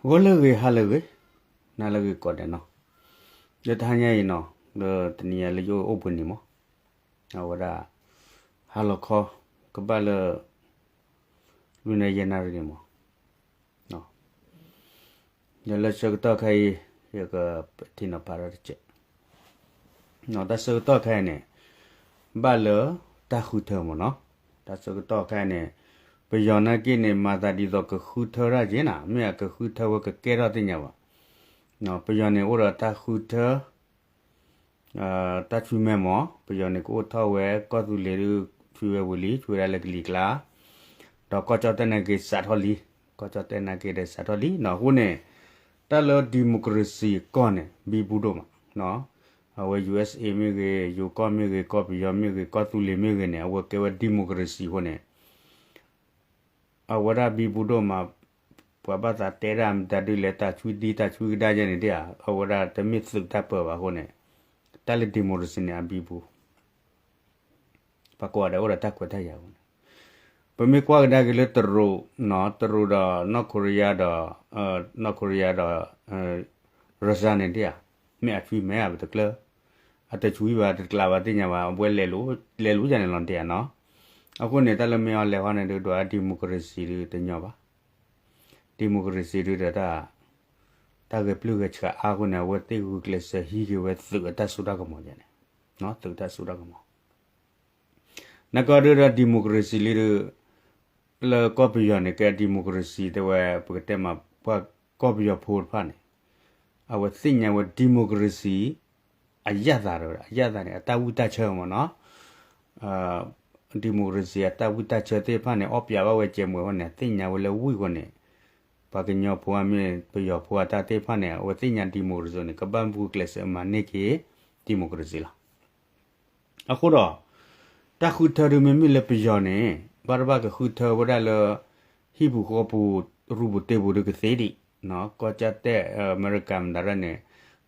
ဂီၤလၢအဂ့ၤ ဟါလၢအဂ့ၤ, နၤလၢအဂ့ၤကိးဂၤဒဲးနီၤ, လၢတဟါညါအံၤနီၤ, လၢတနံၤညါလၢယအိၣ်ဘှံးနံၤမး, အဝဲဒၣ် ဟါလီၤခီ ကဘၣ်လၢ လွံၢ်နၣ်ရံၣ်ယဲၢ်နၣ်ရံၣ်န့ၣ်မး, ဒီးလၢဆၢကတီၢ်ခဲအံၤ ယကပထံၣ်နီၤဖးထီၣ်တစဲး, တၢ်ဆၢကတီၢ်ခဲအံၤန့ၣ် ဘၣ်လၢတၢ်ဃုထၢမးနီၤ, တၢ်ဆၢကတီၢ်ခဲအံၤန့ၣ် ပယီၤနာ်က့န့ၣ် မၤသးဒ်သိးကဃုထၢတၢ်က့ၤနၤ, မ့ၢ်အကဃုထၢဝဲကကဲထီၣ်သ့ၣ်ညါဘၣ်, ပယီၤန့ၣ်အိၣ်ဒီးတၢ်ဃုထၢ တၢ်ဆွံမဲမး, ပယီၤန့ၣ်ကအိၣ်ထီၣ်ဝဲကီၢ်သူလ့ၤဒုး ဆွံဝဲဝံၤလံ, ဆွံဝဲဒၣ်လၢကလံၤကျါ, ဒီးကီၢ်ကၠီၣ်တဲၣ်နာ်က့စးထီၣ်လံ, ကီၢ်ကၠီၣ်တဲၣ်နာ်က့ဒီးစးထီၣ်လံနီၤ, အဃိန့ၣ် တၢ်လၢ democracy ကီၢ်န့ၣ် ဘံဘူဒိၣ်မး, အဝဲ ယူႇအၢၣ်စ်အ့ မ့ၢ်ဂ့ၤ, ယိၤကီၢ်မ့ၢ်ဂ့ၤ, ကီၢ်ပယီၤမ့ၢ်ဂ့ၤ, ကီၢ်သူလ့ၤမ့ၢ်ဂ့ၤန့ၣ် အဝဲကဲဝဲ democracy အဃိန့ၣ် အဝဲဒၣ်ဘံဘူဒိၣ်မး, ပှၤဘၣ်သးတဲဒၣ်မတၤဒုလဲၣ် တၢ်ဆွံဒံတၢ်ဆွံကဒါယဲန့ၣ်ဒ်ဧါ, အဝဲဒၣ်တမ့ၢ်သုးတၢ်ပၢဘၣ်အဃိန့ၣ်, တၢ်လၢ democracy န့ၣ် အဘံဘူ ပှၤကိးဂၤဒဲးအိၣ်ဒီးတၢ်ခွဲးတၢ်ယာ်အဃိန့ၣ်, ပမ့ၢ်ကွၢ်ကဒါက့ၤလၢတရူး, တရူးဒီးနီၢ်ခိရံယါဒီး, နီၢ်ခိရံယါဒီး ရၢစၢန့ၣ်ဒ်ဧါ, မ့ၢ်အဆွံမဲဧါ ပတကျၢၤ, အတဆွံဘၣ် တကျးဘၣ်သ့ၣ်ညါဘၣ်, အဝဲလဲၤလိာ်ယၤန့ၣ်လီၤတဲဧါနီၤ, အဃိန့ၣ် တၢ်လၢမ့ၢ်အီၤလဲၤဃီန့ၣ်ဒုး ဒွး democracy ဒုးတညီဘၣ် democracy ဒုးဒီး တၢ်ဂဲၤပျုၢ်ဂဲၤဆှးအါအဃိန့ၣ် အဝဲသ့ၣ်ဂုာ်ကျဲးစၢးဟံးက့ၤဝဲသုးအတၢ်စိတၢ်ကမီၤယဲန့ၣ်, သုးတၢ်စိတၢ်ကမီၤ, နကီဒုးဒီး democracy လံဒုး လၢကီၢ်ပယီၤန့ၣ် ကဲ democracy တဲဝဲ ပကတဲမး ပှၤကီၢ်ပယီၤဖိတဖၣ်န့ၣ် အဝဲသ့ၣ်ညါဝဲ democracy အရသာ တဲဝဲဒၣ် အရသာန့ၣ် အတၢ်ဝံတၢ်ဆၢမးနီၤ democracy အတၢ်ဝံတၢ်ဆၢသ့ၣ်တဖၣ်န့ၣ် အီၣ်ပၠးဘၣ်ဝဲကဲးမွဲးအဃိန့ၣ် အသ့ၣ်ညါဝဲလၢဝံအဃိန့ၣ် ပှၤကညီဖိအမ့ၢ်ပယီၤဖိအတၢ်သ့ၣ်တဖၣ်န့ၣ် အဝဲသ့ၣ်ညါ democracy န့ၣ် ကဘၣ်မ့ၢ်ဂုာ်ကျဲးစၢးမၤန့ၢ်က့ၤ democracy လီၤ. အဃိဒီး တၢ်ဃုထၢဒုးမ့မ့ၢ်လၢပယီၤန့ၣ် ဘၣ်တဘၣ်ကဃုထၢဝဲဒၣ်လၢ ဟံၣ်ပူၤဃီပူၤ ရူပူၤတ့ပူၤဒုးကသ့ဒံး, ကီၢ်ကၠီၣ်တဲၣ် အမဲရကၤမတၤဒၣ်န့ၣ်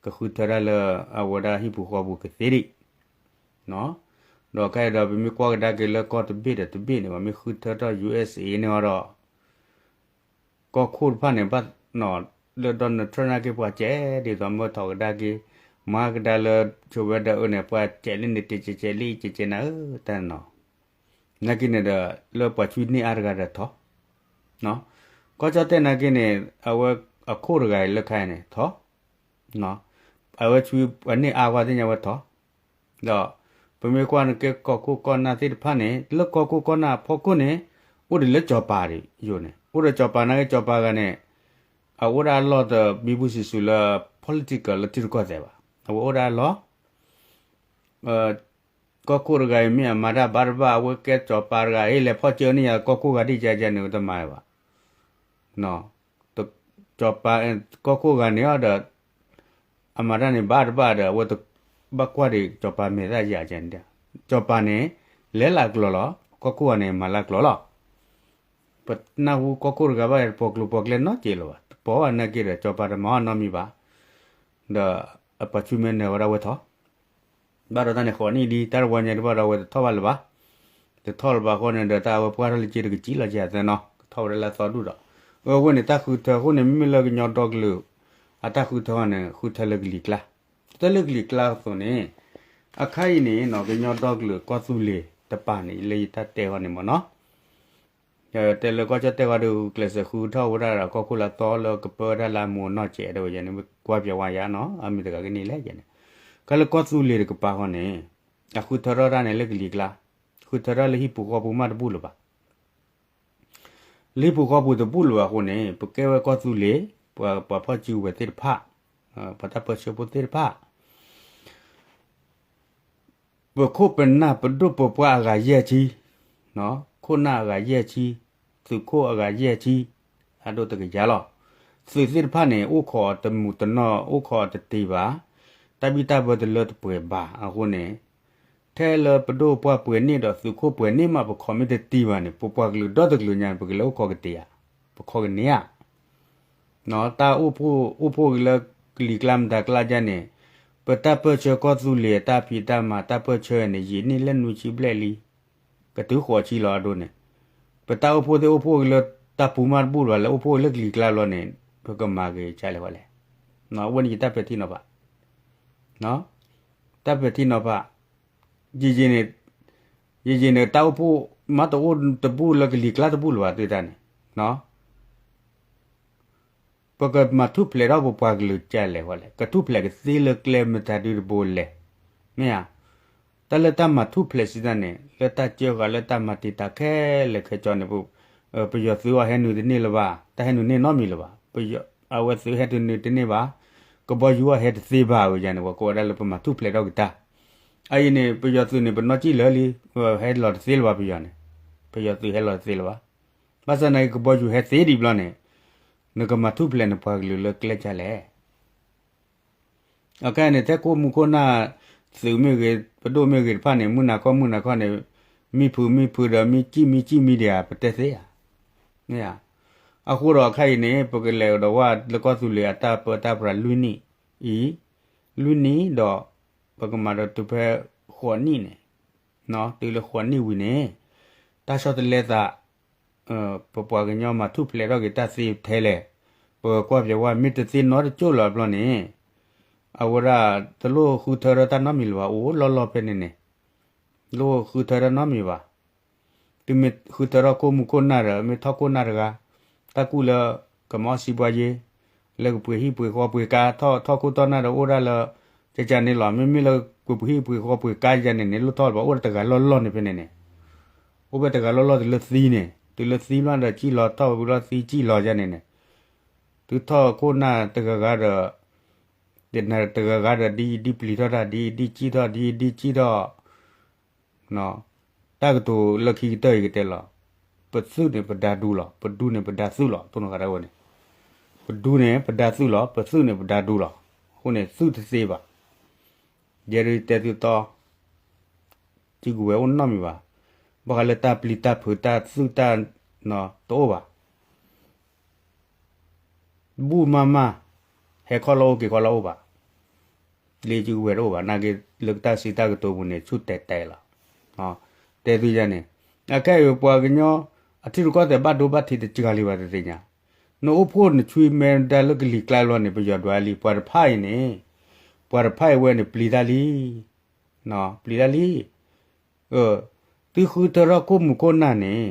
ကဃုထၢဒၣ်လၢအဝဲဒၣ်ဟံၣ်ပူၤဃီပူၤကသ့ဒံး, ဒီးခဲအံၤဒီး ပမ့ၢ်ကွၢ်ကဒါက့ၤလၢကီၢ်တဘ့ၣ်ဒီးတဘ့ၣ်န့ၣ် ပမ့ၢ်ဃုထၢထီၣ် ယူၢ်အ့ၣ်စ့ န့ၣ်အီၤဒီး ကီၢ်ခိၣ်တဖၣ်န့ၣ် ဘၣ် လၢ Donald Trump နာ်က့ ပှၤစဲးဒ်သိးမၢထီၣ်ကဒါက့ၤ မၤကဒါလၢ ဆိဝဲဒၣ်အၢန့ၣ် ပှၤစဲးလံန့ၣ် တဲကဲကဲလံ ကဲကဲနၤဧၢ တၢ်နီၤ, နာ်က့န့ၣ်ဒီး လၢပှၤဆွံန့ၢ်အါတဂၤဒီးထီၣ်, ကီၢ်ကၠီၣ်တဲၣ်နာ်က့န့ၣ် အဝဲအခိၣ်တဂၤအံၤလၢခါအံၤန့ၣ် ထီၣ် အဝဲဆွံအန့ၢ်အါဝဲသ့ၣ်ညါဝဲထီၣ်, ဒီး ပမ့ၢ်ကွၢ်နကဲကီၢ်ခိၣ်ကီၢ်နၢ်သ့ၣ်တဖၣ်န့ၣ် လၢကီၢ်ခိၣ်ကီၢ်နၢ်အဖီခိၣ်န့ၣ် အိၣ်ဒံးလၢစီၤပၤယိာ်န့ၣ် အိၣ်ဒီးစီၤပၤနာ်က့ စီၤပၤဂၤန့ၣ် အအိၣ်ဒၣ်အလီၢ်တဘံဘူစံးစူၤလၢ political လၢထံရူၢ်ကီၢ်သဲးဘၣ်, အဝဲအိၣ်ဒၣ်အလီၢ် ကီၢ်ခိၣ်တဂၤအံၤမ့ၢ်အမၤတၢ်ဘၣ်တဘၣ် အဝဲကဲစီၤပၤတဂၤအံၤ လဲၤဖီၣ်စၢၤန့ၢ်ယၤကီၢ်ခိၣ်ဂၤဒ်ကကန့ၣ် တမၤဘၣ်, စီၤပၤ ကီၢ်ခိၣ်ဂၤန့ၣ်အီၤဒီး အမၤတၢ်န့ၣ်ဘၣ်တဘၣ်ဒီး အဝဲတဘၣ်ကွၢ်ဒံးစီၤပၤမဲာ်သၣ်ယၤကန့ၣ်, စီၤပၤန့ၣ် လဲၤလၢအကျိၤလီၤ, ကီၢ်ခိၣ်ဂၤန့ၣ် မၤလၢအကျိၤလီၤ. ပနၢ်ဟူကီၢ်ခိၣ်တဂၤဘၣ် တပိာ်ကျိၤပိာ်ကျဲနီတစဲးလၢၤဘၣ်, တပိာ်ဘၣ်နာ်က့ဒီး စီၤပၤတမၤအီၤနီတမံၤဘၣ်, ဒီးအပှၤဆွံမဲနၢၤဝဲဒၣ်ဝဲထီၣ် ဘၣ်ဒီးတၢ်န့ၣ်ဃိးနံၣ်လံ တၢ်တဝီညါတဘၣ်ဒီး အဝဲတထီၣ်ဘၣ်လၢၤဘၣ်, တထီၣ်လၢၤဘၣ်အဃိန့ၣ်ဒီး တၢ်အဝဲပှၢ်ထီၣ်လၢက့တကစံလီၤကသၢနီၤ ကထီၣ်ဝဲဒၣ်လၢအသီဒူၣ်ဒီး, အဝဲန့ၣ် တၢ်ဃုထၢအဃိန့ၣ် မ့မ့ၢ်လၢကညီဒီကလုာ် အတၢ်ဃုထၢအဃိန့ၣ် ဃုထၢလၢကလံၤကျါ, တၢ်လၢကလံၤကျါအသိးန့ၣ် အခါအံၤန့ၣ်နီၤ ကညီဒီကလုာ်ကီၢ်သူလ့ၤတပၤန့ၣ် လၢယတၢ်တဲဃီန့ၣ်မ့ၢ်နီၤ တဲလၢကီၢ်ကၠီၣ်တဲၣ်ဃီဒီး ကျဲးစၢးဃုထၢဝဲဒၣ်ဒီးကီၢ်ခိၣ်လၢအသီလၢကပၢဝဲဒၣ်လၢအမိၢ်အနီၢ်ကဲးဒီးဝဲယဲန့ၣ် ကွၢ်ပၠးဝါယၤနီၤ အမ့ၢ်တဂၤကန့ၣ်လဲၣ်ယဲန့ၣ်, ကဲလၢကီၢ်သူလ့ၤတကပၤဃီန့ၣ် အဃုထၢထီၣ်တၢ်န့ၣ်လၢကလံၤကျါ, ဃုထၢထီၣ်လၢဟံၣ်ပူၤဃီပူၤမးတဘူၣ်လၢၤဘၣ်, လၢဟံၣ်ပူၤဃီပူၤတဘူၣ်လၢၤဘၣ်အဃိန့ၣ် ပကဲဝဲကီၢ်သူလ့ၤ ပှၤဖီၣ်စုကဝဲၤသ့ၣ်တဖၣ်, ပှၤတၢ်ပၢဆှၢဖိသ့ၣ်တဖၣ် ပခိၣ်ပနၢ်ပဒိၣ်ပပှၢ်အဂၤယဲၢ်ဆံ, ခိၣ်နၢ်အဂၤယဲၢ်ဆံ, သုးခိၣ်အဂၤယဲၢ်ဆံ, အဒိၣ်တကယၤလီၤ. သုးသ့ၣ်တဖၣ်န့ၣ် အိၣ်ခိးအီၤတမုာ်တနီၢ် အိၣ်ခိးအီၤတတ့ဘၣ်, တၢ်ဘံၣ်တၢ်ဘၢတလၢတပှဲၤဘၣ်အဃိန့ၣ်, ထဲလၢပဒိၣ်ပပှၢ်ပှဲၤန့ၣ်ဒီးသုးခိၣ်ပှဲၤန့ၣ်မး ပခိးမ့ၢ်တတ့ဘၣ်န့ၣ် ပပှၤကလုာ်ဒီတကလုာ်ညါန့ၣ် ပကလဲၤအိၣ်ခိးကတ့ဧါ, ပခိးကန့ၢ်ဧါ တၢ်အိၣ်ဖှိၣ်အိၣ်ဖှိၣ်က့ၤလၢကလံၤကျါမတၤကျါဒ်န့ၣ်, ပတၢ်ပၢၢ်ဆၢကီၢ်သူလ့ၤအတၢ်ဖံးတၢ်မၤတၢ်ပၢၢ်ဆၢန့ၣ် ယံာ်န့ၢ်လၢနွံဆံဘျဲၣ်လံ, ကတုၤဃိးဆံလီၤအဒိန့ၣ်, ပတၢ်အိၣ်ဖှိၣ်သ့ၣ်အိၣ်ဖှိၣ်က့ၤလၢတၢ်ပူၤမးတဘူၣ်လၢၤဘၣ် လဲၤအိၣ်ဖှိၣ်က့ၤလၢကလံၤကျါဘျီန့ၣ်, ပကမၤဂ့ၤကလဲၣ်ဝဲလဲၣ်. အဝဲန့ၣ်ယတၢ်ပဲာ်ထံနီၤဖး, တၢ်ပဲာ်ထံနီၤဖး, ယယံာ်န့ၣ်, ယယံာ်န့ၣ် တၢ်အိၣ်ဖှိၣ်မ့ၢ်တအိၣ်တဘူၣ်လၢကလံၤကျါတဘူၣ်လၢၤဘၣ် သုတၢ်န့ၣ် ပကမၤထူၣ်ဖျဲးထီၣ်ပပှၤကလုာ်ကလဲၣ်ဝဲလဲၣ်, ကထူၣ်ဖျဲးကသ့လၢကျဲမတၤဒုတဘိလဲၣ်, မ့ၢ်ဧါ. တၢ်လၢတၢ်မၤထူၣ်ဖျဲးစံးတၢ်န့ၣ် လၢတၢ်စၢဃာ်လၢတၢ်မၤတံာ်တာ်ခဲလၢာ်ခဲဆ့န့ၣ် ပယီၤသုးအီၤဟဲနုာ်တန့ၢ်လၢၤဘၣ်, တၢ်ဟဲနုာ်န့ၢ်နီတမံၤလၢၤဘၣ်, အဝဲသုးဟဲတနုာ်တန့ၢ်ဘၣ်, ကဘီယူၤအီၤဟဲတသ့ဘၣ်ဝဲန့ၣ် ပှၤကိးဝဲဒၣ်လၢပမၤထူၣ်ဖျဲးထီၣ်က့ၤတၢ်. အအံၤန့ၣ် ပယီၤသုးန့ၣ် ပနီၢ်ကံၣ်လၢာ်လံ, ဟဲလီၤတသ့လၢၤဘၣ် ပယီၤန့ၣ်, ပယီၤသုးဟဲလီၤတသ့လၢၤဘၣ်. ဘၣ်ဆၣ်သနာ်က့ ကဘီယူၤဟဲသ့ဒံးဘျီန့ၣ် နကမၤထူၣ်ဖျဲးနပှၤကလုာ်လၢကျဲကလဲၣ်. အခဲအံၤန့ၣ် ထဲခိၣ်မူခိၣ်နၢ် သုးမ့ၢ်ဂ့ၤ ပဒိၣ်မ့ၢ်ဂ့ၤတဖၣ်န့ၣ် မုၢ်နၤခီမုၢ်နၤခီန့ၣ် မံဖုးမံဖုးဒီး မံကံၣ်မံကံၣ်မံဒံးဧါ ပတဲသ့ဧါ. အဃိဒီးခဲအံၤန့ၣ် ပကလဲၤဒီးဝဲလၢကီၢ်သူလ့ၤအတၢ်ပၢတၢ်ပြးလွံၢ်နံၣ်အံၤ, လွံၢ်နံၣ်ဒီး ပကမၤဒီးတုၤဖဲဃိးနံၣ်န့ၣ်, တုၤလၢဃိးနံၣ်ဝံၤန့ၣ် တၢ်ဆီတလဲသး ပပှၤကညီမၤထူၣ်ဖျဲးထီၣ်က့ၤတၢ်သ့ထဲလဲၣ်, ပကကွၢ်ဖျဲးဝဲ မ့ၢ်တသ့နီတကၠိၢ်လၢၤဘျီန့ၣ် အဝဲဒၣ်တလိၣ်ဃုထၢထီၣ်တၢ်နီတမံၤလၢၤဘၣ်, အိၣ်လီၢ်လီၢ်ဖဲန့ၣ်န့ၣ်, တလိၣ်ဃုထၢထီၣ်နီတမံၤဘၣ်. သုမ့ၢ်ဃုထၢထီၣ်ခိၣ်မူခိၣ်နၢ်ဒီး မ့ၢ်ထီၣ်ခိၣ်နၢ်တဂၤ, တၢ်ကူၣ်လၢကမၤအီၣ်စံးပှၤယ့, လၢကပှ့ၤဟံၣ်ပှ့ၤဃီပှ့ၤကါ ထီၣ်ခိၣ်ထီၣ်နၢ်ဒီးအိၣ်ဒၣ်လၢ ကကန့ၣ်လီၤ. မ့မ့ၢ်လၢပှ့ၤဟံၣ်ပှ့ၤဃီပှ့ၤကါယၤန့ၣ်န့ၣ် လိၣ်ထီၣ်လၢၤဘၣ်, အိၣ်တဂၤလီၢ်လီၢ်န့ၣ်ဖဲန့ၣ်န့ၣ်, အိၣ်ဖဲတဂၤလီၢ်လီၢ်တုၤလၢသံန့ၣ်, တုၤလၢသံဘျီဒီး ကံၣ်လီၤထီၣ်ဝံၤလီၤသံကံၣ်လီၤယၤန့ၣ်န့ၣ်, သုထီၣ်ခိၣ်နၢ်တဂၤဂၤဒီး တဂၤဂၤဒီးဒ်အံၤဒ်ပျံၤထီၣ်တၢ် ဒ်အံၤဒ်ကံၣ်ထီၣ် ဒ်အံၤဒ်ကံၣ်ထီၣ် တၢ်ကတိၤလၢခံကတၢၢ်အံၤကတဲလီၤ, ပသုးန့ၣ်ပဒါဒူလီၤ, ပဒူန့ၣ်ပဒါသုးလီၤ, တိၢ်နီၣ်ဃာ်ဒၣ်ဝဲန့ၣ်, ပဒူန့ၣ်ပဒါသုးလီၤ, ပသုးန့ၣ်ပဒါဒူလီၤ, အဃိန့ၣ်သုးတသ့ဘၣ်. ယဲဒၣ်တဲသုတီ စုကဝဲၤအိၣ်နီတမံၤဘၣ်, ဘၣ်ဃးလၢတၢ်ပျံၤတၢ်ဖုးတၢ်သုးတၢ်နီၤတအိၣ်ဘၣ် ဘူၣ်မၢ်မၢ်, ဟဲခီၣ်လီၢ်အိၣ်က့ၤခီၣ်လီၢ်အိၣ်ဘၣ်, လၢစုကဝဲၤတအိၣ်ဘၣ်, နာ်က့လၢတၢ်စံးတၢ်ကတိၤပူၤန့ၣ် ဆူၣ်တဲာ်တဲာ်လီၤ. တဲသုယၤန့ၣ်, အခဲအံၤပှၤကညီ အထံရူၢ်ကီၢ်သဲးဘၣ်ဒိဘၣ်ထံးတစှၤလံဘၣ်တသ့ၣ်ညါ, နအိၣ်ဖှိၣ်နဆွံမဲဒၣ်လၢကလံၤကျါလီၤန့ၣ် ပယီၤဒွးလံ, ပှၤတဖၣ်အံၤန့ၣ်, ပှၤတဖၣ်အံၤဝဲန့ၣ်ပျံၤတၢ်လံ, ပျံၤတၢ်လံ သုဃုထၢထီၣ်ခိၣ်မူခိၣ်နၢ်န့ၣ်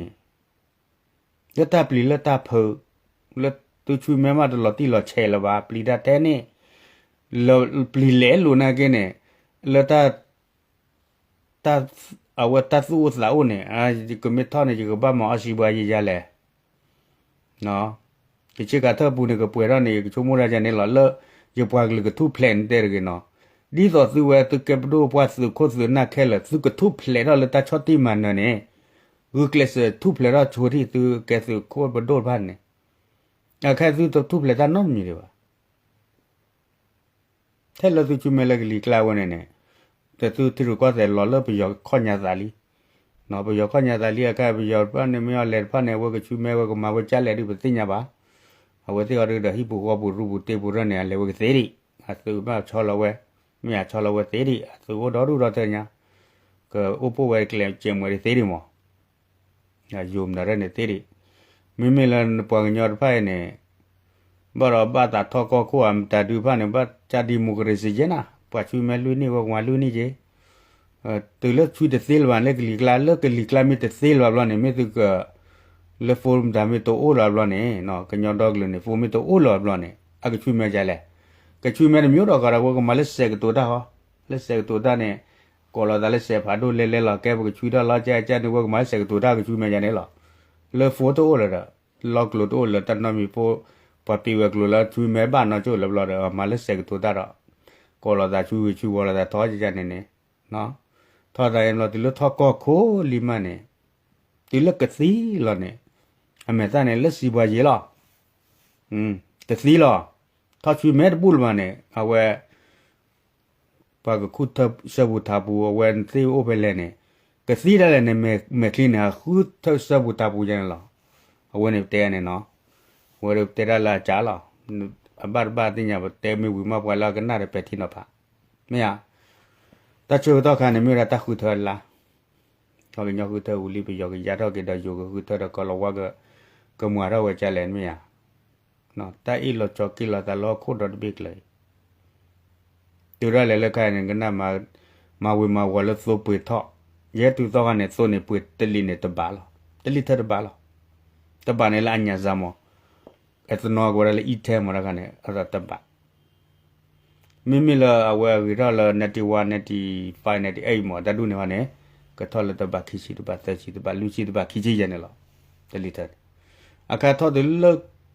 လၢတၢ်ပျံၤလၢတၢ်ဖုး, လၢသုဆွံမဲမးတလီၤတံၢ်လီၤဆဲးလၢၤဘၣ်, ပျံၤတၢ်ထဲန့ၣ်, ပျံၤလဲၤလိာ်နာ်က့န့ၣ်, လၢတၢ် တၢ် အဝဲတၢ်သူၣ်အိၣ်သးအိၣ်န့ၣ်, ယကမ့ၢ်ထီၣ်န့ၣ် ယကဘၣ်မၤအီၣ်စံးဘှါယဲယါလဲၣ်. ယဆ့ကၤထၢၣ်ပူၤန့ၣ် ကပှဲၤထီၣ်န့ၣ် ယကဆိကမိၣ်တၢ်ယါန့ၣ်လီၤ, လၢယပှၤကလုာ်ကထူၣ်ဖျဲးန့ၣ်တဲတဂ့ၤနီၤ. ဒ်သိးသုဝဲသုကဲပဒိၣ်ပှၢ်သုးခိၣ်သုးနၢ်ခဲလၢာ် သုကထူၣ်ဖျဲးထီၣ်လၢတၢ်ဆီၣ်တံၢ်မၤနၢၤန့ၣ်, ဂုာ်ကျဲးစၢးထူၣ်ဖျဲးထီၣ်ဆိထံၣ်သုကဲသုးခိၣ်ပဒိၣ်တဖၣ်န့ၣ်, အခဲသုတထူၣ်ဖျဲးတၢ်နီတမံၤဒံးဘၣ်. ထဲလၢသုဆွံမဲလၢကလံၤကျါဝဲန့ၣ်န့ၣ်, တသုထံရူၢ်ကီၢ်သဲးလီၤလၢပယီၤခီၣ်ညါသးလံ. ပယီၤခီၣ်ညါသးလံအခါ ပယီၤတဖၣ်န့ၣ်မ့ၢ်အီၤလဲၤတဖၣ်န့ၣ် အဝဲကဆွံမဲဝဲကမၤဝဲကလဲၣ်ဒုးပသ့ၣ်ညါဘၣ်. အဝဲသ့ၣ်အီၤဒုးဒီးဟံၣ်ပူၤဃီပူၤရူပူၤတ့ပူၤရၢၢ်န့ၣ် အလဲၤဝဲကသ့ဒံး, အသုးဘၣ်ဆီလီၤဝဲ, မ့ၢ်အဆီလီၤဝဲသ့ဒံး, အသုးအိၣ်ဒီဒူၣ်ဒီထၢညါ, ကအိၣ်ပိၢ်ဝဲကျဲးစဲးမွဲးဒံးသ့ဒံးမး ယိၤမတၤရဲၣ်န့ၣ်သ့ဒံး, မ့မ့ၢ်လၢနပှၤကညီတဖၣ်အံၤန့ၣ်, ဘၣ်ဒီးဘၣ်သးထီၣ်ကီၢ်ခိၣ်ဧါ မတၤဒုးတဖၣ်န့ၣ် ဘၣ်ကၢ်ဒံၣ်မိၣ်ကရ့စ့ၣ်ယဲနၤ, ပှၤဆွံမဲလွံၢ်နံၣ်ဝဲကမၤလွံၢ်နံၣ်က့ၤ, တုၤလၢဆွံတသ့လၢၤဘၣ်လၢကလံၤကျါ, လၢကလံၤကျါမ့ၢ်တသ့လၢၤဘၣ်ဘျီန့ၣ် မ့ၢ်သုက, လၢဖိမတၤမ့ၢ်တအိၣ်လၢၤဘၣ်ဘျီန့ၣ်, ကညီဒီကလုာ်န့ၣ် ဖိမ့ၢ်တအိၣ်လၢၤဘၣ်ဘျီန့ၣ် အကဆွံမဲဒ်လဲၣ်, ကဆွံမဲတမံၤဒီးကဒီးဝဲကမၤလၢစဲးကတိၤတၢ်ဟီ, လၢစဲးကတိၤတၢ်န့ၣ်, ကိးလီၤသးလၢစဲးဖးဒိၣ်လဲလဲလီၤ ကဲပကဆွံထီၣ်လီၤကဲကဲန့ၣ် ဝဲကမၤလၢစဲးကတိၤတၢ်ကဆွံမဲယါန့ၣ်လီၤ. လၢဖိတအိၣ်လၢၤဒီး, လီၢ်ကျိၤတအိၣ်လၢၤတၢ်နီတမံၤဖိ, ပှၤပံးဝဲကျိၤလၢဆွံမဲဘၣ်နီၢ်ကၠိၣ်လၢၤဘျီဒီး မၤလၢစဲးကတိၤတၢ်ဒီး, ကိးလီၤသးဆွံဝံၤဆွံဝီၤလီၤသးထီကဲန့ၣ်န့ၣ်, ထီၣ်သးအံၤဘျီတုၤလၢထီၣ်ကီၢ်ခိၣ်လံမးန့ၣ်, တုၤလၢကသံလီၤန့ၣ်, အမဲာ်သၣ်န့ၣ်လၢစံးပှၤယ့ၤလီၤ. တသံလီၤ, ထီၣ်ဆွံမဲတဘူၣ်လၢၤဘၣ်န့ၣ် အဝဲ ပှၤကခူၣ်ထၢၣ်စၢပူၤထးပူၤ အဝဲသ့ၣ်အိၣ်ဖဲလဲၣ်န့ၣ်, ကသံဒၣ်လဲာ်န့ၣ် မဲာ်ချံန့ၣ် အဃုထၢၣ်စၢပူၤထးပူၤယါန့ၣ်လီၤ. အဝဲန့ၣ်ပတဲန့ၣ်နီၤ, အဝဲဒၣ်ပတဲဒၣ်လၢအစးလီၤ. အဘၣ်တဘၣ်သ့ၣ်ညါ ပတဲမ့ၢ်ဝံၤမး ပှၤလၢအကနၣ်ဒီးပဲာ်ထံနီၤဖး, မ့ၢ်ဧါ. တၢ်ဆၢကတီၢ်ခါန့ၣ် မ့ၢ်ဝဲဒၣ်တၢ်ဃုထၢလါ, ပှၤကညီဃုထၢဝံၤလံ ပယီၤကယါထီၣ်က့ၤဒီးယိၤကဃုထၢဒီးကီၤလၤဝါက, ကမၤထီၣ်ဝဲကလဲၣ် မ့ၢ်ဧါ. တၢ်အ့ၣ်လိာ်ဆိးက့လိာ်သးလၢဟီၣ်ခိၣ်ဒီတဘ့ၣ်ကျၢၤအံၤ, တုၤဒၣ်လဲာ်လၢခဲအံၤန့ၣ် ကနၣ်မၤဝံၤမၤဝီၤလၢသိပှ့ၤထီၣ်, ယဲတုၤသီခါန့ၣ် သိန့ၣ်ပှ့ၤတလံာ်န့ၣ်တဘးလီၤ, တလံာ်ထၢတဘးလီၤ, တဘးန့ၣ်လၢအညၣ်စၢ်မး, အသနီကဝဲဒၣ်လၢ e-ten မးတခါန့ၣ် အတဘး မ့မ့ၢ်လၢအဝဲအဂ့ၤထီၣ်လၢ ninety-one, ninety-five, ninety-eight မး တၢ်ဒူၣ်န့ၣ်ဟီန့ၣ်, ကထီၣ်လၢတဘးခံဆံ တဘးသၢဆံ တဘးလွံၢ်ဆံ တဘးခံဆံယဲၢ်န့ၣ်လီၤ, တလံာ်ထၢန့ၣ်, အခါထီၣ်တုၤလၢ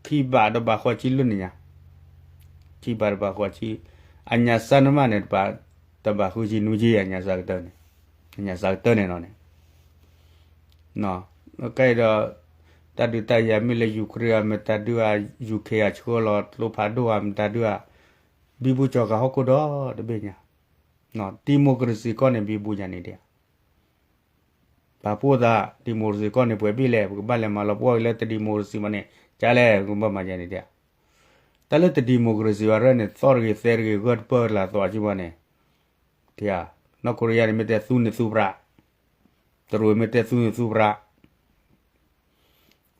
ခံဘးတဘးဃီဆံလွံၢ်နံၣ်ညါ, ခံဘးတဘးဃီဆံ, အညၣ်စၢ်နမးန့ၣ် တဘးဃုဆံနွံဆံ အညၣ်စၢ်ကတၢၢ်န့ၣ်, အညၣ်စၢ်ကတၢၢ်န့ၣ်နီၤန့ၣ် ကဲဒီး တၢ်ဒုးတၢ်ယၤမ့ၢ်လၢ Ukraine ဧါ မတၤဒုဧါ, UK ဧါ ဆှၢလီၤကျိဖးဒိၣ်ဧါ မတၤဒုဧါ, ဘံဘူကၠီၤဃာ်ဟီၣ်ခိၣ်ဒီတဘ့ၣ်ညါ, democracy ကီၢ်န့ၣ် ဘံဘူယၤန့ၣ်ဒၣ်, ပာ်ဖှိၣ်သး democracy ကီၢ်န့ၣ် ပှဲၤဘ့ၣ်လဲၣ်, ပကဘၣ်လဲၤမၤလီၤပှီၢ်က့ၤလၢတ democracy မးန့ၣ် ကလဲၣ် ကဘၣ်မၤယၤန့ၣ်ဒၣ်, တၢ်လၢတ democracy ဘၣ်ရၢၢ်န့ၣ် သီၣ်တဂ့ၤသဲတဂ့ၤ ဂၢၢ်တပၢၢ်လၢအသီအကံဘၣ်န့ၣ် နီၢ်ခိရံယါန့ၣ် မ့ၢ်တဲသူန့ၣ်သူပြး, တရူးမ့ၢ်တဲသူန့ၣ်သူပြး,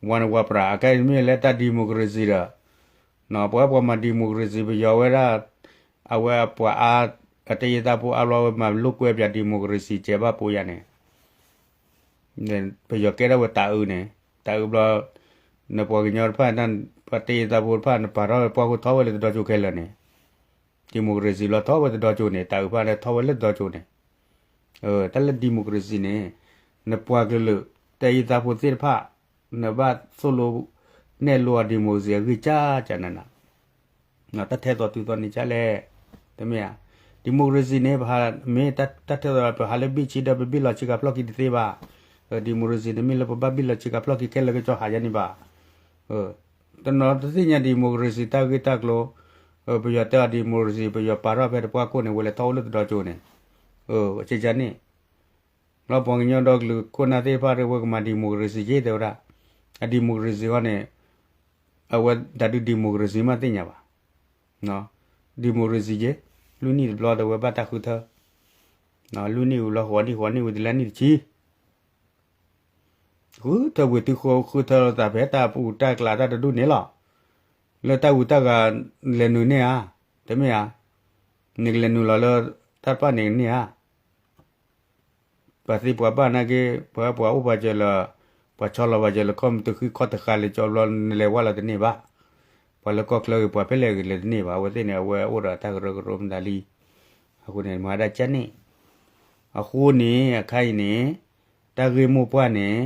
ဝါန့ၣ်ဝါပြး, အခဲအံၤမ့ၢ်လၢတၢ် democracy ဒီး, ပှၤပှၤမၤ democracy ပယီၤဝဲဒၣ်, အဝဲပှၤအါ, အတ့ယသးဖိအါဘျီဝဲမၤလိာ်ကွဲပၠး democracy ကဲဘၣ်ပိယၤန့ၣ်, ပယီၤကဲထီၣ်ဝဲတၤအုးန့ၣ်, တၤအုးဘျီ, နပှၤကညီတဖၣ်, ပှၤတ့ယသးဖိတဖၣ် နပာ်ထီၣ်ဝဲပှၢ်ခိၣ်ထီၣ်ဝဲလၢတဒီကၠိခဲလၢာ်န့ၣ် democracy ဘျီထီၣ်ဝဲတဒီကၠိန့ၣ် တၤအုးဖၣ်လၢထီၣ်ဝဲလၢတဒီကၠိန့ၣ်, တၢ်လၢ democracy န့ၣ်, နပှၤကလုာ်, တ့ယသးဖိသ့ၣ်တဖၣ်, နဘၣ်သိၣ်လိနဲၣ်လိအီၤ democracy အဂ့ၢ်ကၢ်ကၢ်နးနး တၢ်ထဲသိးတုၤသိးန့ၣ်ကလဲၣ်, တမ့ၢ်ဧါ, democracy န့ၣ် ပဟးမ့ၢ်တၢ်ထဲသိး ပဟးလၢဘ့ၣ်ဆ့ဒီး ပဘ့ၣ်လီၤဆ့ကၤဖျီၣ်ခံတသ့ဘၣ်, democracy တမ့ၢ်လၢပဘၣ်ဘ့ၣ်လီၤဆ့ကၤဖျီၣ်ခံခဲလၢာ်ကစီၤဟးယါန့ၣ်ဘၣ်, တနီၤတသ့ၣ်ညါ democracy တၢ်ဂ့ၢ်တၢ်ကျိၤ, ပယီၤတဲအီၤ democracy ပယီၤပာ်ထီၣ်ဖဲတပှၢ်ခိၣ်န့ၣ် ဝဲလဲၤထီၣ်ဝဲလၢတဒီကၠိန့ၣ်, ကကန့ၣ် လီၤပှၤကညီဒီကလုာ်ခိၣ်နၢ်သ့ၣ်တဖၣ် ဝဲကမၤ democracy က့ တဲဝဲဒၣ်, အ democracy ဃီန့ၣ်, အဝဲဒၣ်ဒုး democracy မးသ့ၣ်ညါဘၣ်, democracy က့, လွံၢ်နံၣ်တဘျီဒီးဝဲဘၣ်တၢ်ဃုထၢ, လွံၢ်နံၣ်ဝံၤလီၤ ဃိးနံၣ် ဃိးနံၣ်ဝံၤတလါနံၣ်တဆံ ဃုထၢဝံၤသုဃုထၢလိာ်သးဖဲတၢ်ပူၤတၢ်ကျးတၢ်တဒူၣ်န့ၣ်လီၤ, လၢတၢ်ဂုၤတၢ်ဂၤလဲၤနုာ်န့ၢ်ဧါ, တမ့ၢ်ဧါ, နကလဲၤနုာ်လီၤလၢတၢ်တဖၣ်န့ၣ်န့ၢ်ဧါ ပှၤသ့ပှၤဘၣ်နာ်က့ ပှၤပှၤအိၣ်ပှၤစၢၤလၢ, ပှၤဆီလီၤပှၤစၢၤလၢ ခီၣ်မုၢ်တဃံခီၣ်တဃာ်လၢကၠီဘျီ နလဲၤဝဲလီၤတန့ၢ်ဘၣ်, ပှၤလၢကီၢ်ချၢဂ့ၤ ပှၤဖဲလဲၣ်ဂ့ၤလဲၤတန့ၢ်ဘၣ်, အဝဲသ့ၣ်န့ၣ် အဝဲအိၣ်ဒီးတၢ်ကရၢကရိမတၤလံ, အဃိန့ၣ် မၤဒၣ်ကၢ်န့ၣ်, အဃိန့ၣ် အခါအံၤန့ၣ်, တၢ်ဂ့ၢ်မိၢ်ပှၢ်န့ၣ်,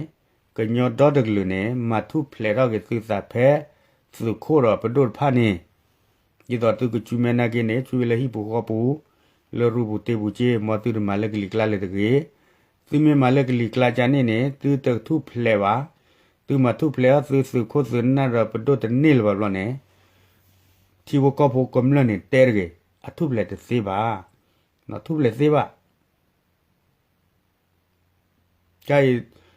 ကညီဒီတကလုာ်န့ၣ် မၤထူၣ်ဖျဲးထီၣ်က့ၤသုသးဖဲ သုးခိၣ်ဒီးပဒိၣ်တဖၣ်န့ၣ် ဒ်သိးသုကဆူမဲာ်နာ်က့န့ၣ် ဆူလၢဟံၣ်ပူၤဃီပူၤ, လၢရူပူၤတ့ပူၤက့ မ်သုတမၤလၢကလံၤကျါလၢၤတဂ့ၤ, သုမ့ၢ်မၤလၢကလံၤကျါကန့ၣ်န့ၣ် သုတကထူၣ်ဖျဲးဘၣ်, သုမၤထူၣ်ဖျဲးအီၤသုသုးခိၣ်သုးနၢ်ဒီးပဒိၣ်တန့ၢ်လၢၤဘၣ်ဘျီန့ၣ်, ထံဖိကီၢ်ဖိကမျၢၢ်န့ၣ်တဲတဂ့ၤ, အထူၣ်ဖျဲးတသ့ဘၣ်, ထူၣ်ဖျဲးသ့ဘၣ် ခဲအံၤ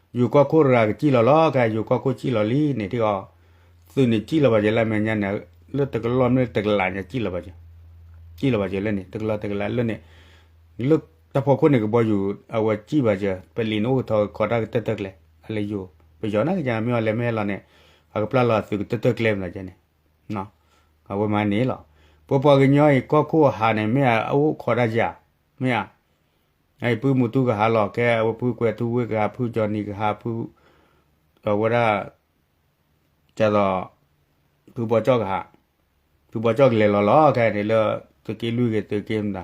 ယိၤကီၢ်ခိၣ်တဂၤကစံၣ်လီၤလီၤ, ခဲအံၤယိၤကီၢ်ခိၣ်စံၣ်လီၤလံန့ၣ်ထံၣ်အီၤ, သုးန့ၣ်စံၣ်လီၤဘၣ်ယဲလၢအမဲာ်ညါန့ၣ်, လၢတကလီၢ်မ့ၢ်တကလးညါစံၣ်လီၤဘၣ်ယဲ, စံၣ်လီၤဘၣ်ယဲလၢန့ၣ် တကလီၢ်တကလးလၢန့ၣ်, လၢတၢ်ဖီခိၣ်န့ၣ်ကဘီယူၤ အဝဲစံၣ်ဘၣ်ယဲ, ပလံာ်န့ၣ်အိၣ်ကထီၣ်ကခီတၢ်ကတၢၢ်တၢၢ်ကျဲ, အလၢယိၤ, ပယီၤနာ်က့မ့ၢ်အီၤလဲၤမ့ၢ်ဟဲလီၤန့ၣ်, အကပျၢ်လီၤအသုးကတၢၢ်တၢၢ်ကျဲမနုၤကဲန့ၣ် အဝဲမၤန့ၣ်လီၤ. ပပှၤကညီအံၤကီၢ်ခိၣ်အဟးန့ၣ် မ့ၢ်အအိၣ်ခိးတၢ်ယၤ, မ့ၢ်ဧါ, အအံၤဖုမူတူကဟးလီၤ ခဲအဝဲဖုကွဲၤထူဝ့ၢ်ကဟး ဖုကၠီနံၤကဟး ဖု, အဝဲဒၣ်, ကသိး, ဖုဘီကၠီၣ်ကဟး, ဖုဘီကၠီၣ်ကလဲၤလီၤလီၤ ခဲအံၤန့ၣ်လၢ, သုးက့လွံၢ်ဂ့ၤသုးက့မတၤ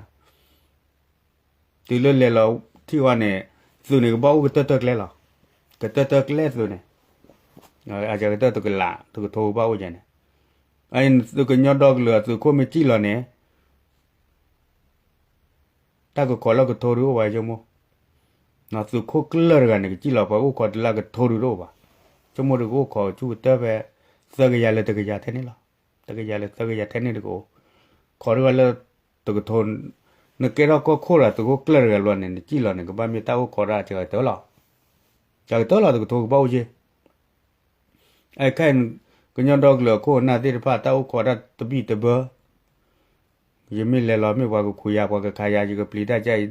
တုၤလၢလဲၤလီၤထံၣ်ဝဲန့ၣ်, သုးန့ၣ်ကဘၣ်အိၣ်ကတၢၢ်တၢၢ်ကျဲလီၤ. ကတၢၢ်တၢၢ်ကျဲသုးန့ၣ်, အကတၢၢ်တကလး တကထိကဘၣ်အိၣ်ယဲန့ၣ်, အအံၤသုးကညီဒီကလုာ်အသုးခိၣ်မ့ၢ်စံၣ်လီၤန့ၣ်, တၢ်ကခိးလၢကထိဒုအိၣ်ဘၣ်ဆိကမိၣ်, သုးခိၣ်ကျၢၢ်တဂၤန့ၣ် ကစံၣ်လီၤပှၤအိၣ်ခိးတုၤလၢကထိဒုတအိၣ်ဘၣ်, ဆိကမိၣ်ဒုကအိၣ်ခိးဆူကတၢၢ်ဖဲ, သၢကယၤလၢတကယၤထဲန့ၣ်လီၤ. တကယၤလၢသၢကယၤထဲန့ၣ်တကအိၣ်, ခိးဒုဝဲလၢ, တကထိ, နကဲထီၣ်ကီၢ်ခိၣ်ဒီးသုးခိၣ်ကျၢၢ်တဂၤလီၤန့ၣ် နစံၣ်လီၤန့ၣ် ကဘၣ်မ့ၢ်တၢ်အိၣ်ခိးတၢ်အကတၢၢ်လီၤ. ကတၢၢ်လီၤတကထိကဘၣ်အိၣ်က့ အခဲအံၤ, ကညီဒီကလုာ်အခိၣ်အနၢ်သ့ၣ်တဖၣ်တၢ်အိၣ်ခိးတၢ်တဘံၣ်တဘၢ, ယမ့ၢ်လဲၤလီၤမ့ၢ်ပှၤကခူးယၤ ပှၤကခးယၤ ယကပျံၤတၢ်ကအံၤ,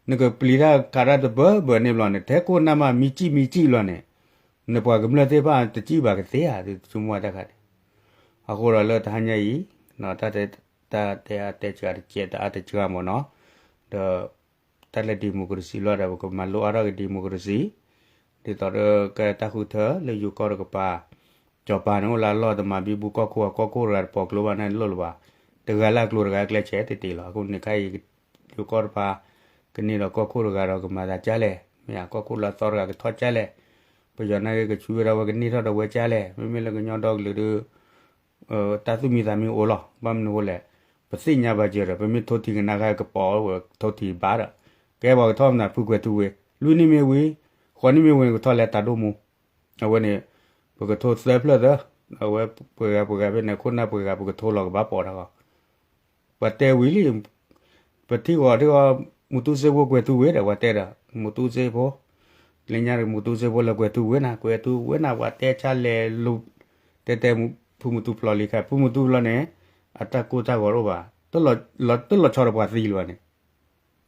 နကပျံၤတၢ်ခးတၢ်တဘၢဘၢန့ၣ်ဘျီန့ၣ် ထဲခိၣ်နၢ်မးမံစံၣ်မံစံၣ်လီၤန့ၣ်, နပှၤကမျၢၢ်သ့ၣ်တဖၣ်တစံၣ်ဘၣ်ကသ့ဧါ သုဆိကမိၣ်တၢ်ခါန့ၣ်, အဃိဒီးလၢတဟါညါအံၤ တၢ်တဲ တၢ်တဲအါတဲစှၤတကဲး တအါတဲစှၤမ့ၢ်နီၤ, ဒီး တၢ်လၢ democracy လီၤဒီး ပကမၤလိအါထီၣ်က့ၤ democracy ဒ်သိးဒီးကဲတၢ်ဃုထၢလၢယိၤကီၢ်တကပၤ, စီၤပၤန့ၣ်အိၣ်လၢအလီၢ်တမၤဘံဘူကီၢ်ခိၣ် အကီၢ်ခိၣ်တဂၤတပိာ်ကျိဘၣ်န့ၣ်လိၣ်လၢၤဘၣ်, တဂၤလၢအကျိၤတဂၤကျဲဆဲးတတ့ၢ်လီၤ. အဃိန့ၣ်ခဲအံၤ ယိၤကီၢ်တဖၣ် ကန့ၢ်ဒီးကီၢ်ခိၣ်တဂၤဒီးကမၤသးကၢ်လဲၣ်, မ့ၢ်ဧါ ကီၢ်ခိၣ်လၢအသီတဂၤကထီၣ်ကၢ်လဲၣ်, ပယီၤနာ်က့ကဆူဝဲဒၣ်ဝဲကန့ၢ်ထီၣ်ဒီးဝဲကၢ်လဲၣ်, မ့မ့ၢ်လၢကညီဒီကလုာ်ဒီး တၢ်သူၣ်မံသးမံအိၣ်လီၤ. ဘၣ်မနုၤအဃိလဲၣ်, ပသ့ၣ်ညါဘၣ်စၢၤဒီး ပမ့ၢ်ထိထံကနါခါကပီၤဝဲထိထံဘၣ်ဒီး ကဲပှၤကထီၣ်မနုၤ ဖုကွဲၤထူဝ့ လွံၢ်နံၣ်မ့ၢ်ဝံၤ ဃိးနံၣ်မ့ၢ်ဝံၤန့ၣ် ကထီၣ်လဲၤတၢ်ဒိၣ်မူ, အဝဲန့ၣ် ပကထိသၢဖျၢၣ်သၢ, အဝဲပှဲၤဂၤပှဲၤဂၤဖဲန့ၣ် ခိၣ်နၢ်ပှဲၤဂၤပကထိလီၤကဘၣ်ပိာ်တၢ်ဂီၢ် ပှၤတဲဝံၤလံ, ပထံၣ်ဂီၤထံၣ်ဂီၤ မူတူစ့ဖိကွဲၤထူဝ့ဒီး ပှၤတဲဒီး မူတူစ့ဖိ, လၢညါမူတူစ့ဖိလၢကွဲၤထူဝ့နၤ ကွဲၤထူဝ့နၤ ပှၤတဲဆါလဲၤလိၤ, တဲတဲ ဖုမူတူဖျိလံခါ ဖုမူတူဖျိန့ၣ် အတၢ်ကိၢ်တၢ်ဂီၤတအိၣ်ဘၣ်, တလီၤဆီဒီးပှၤသံလၢၤဘၣ်န့ၣ်,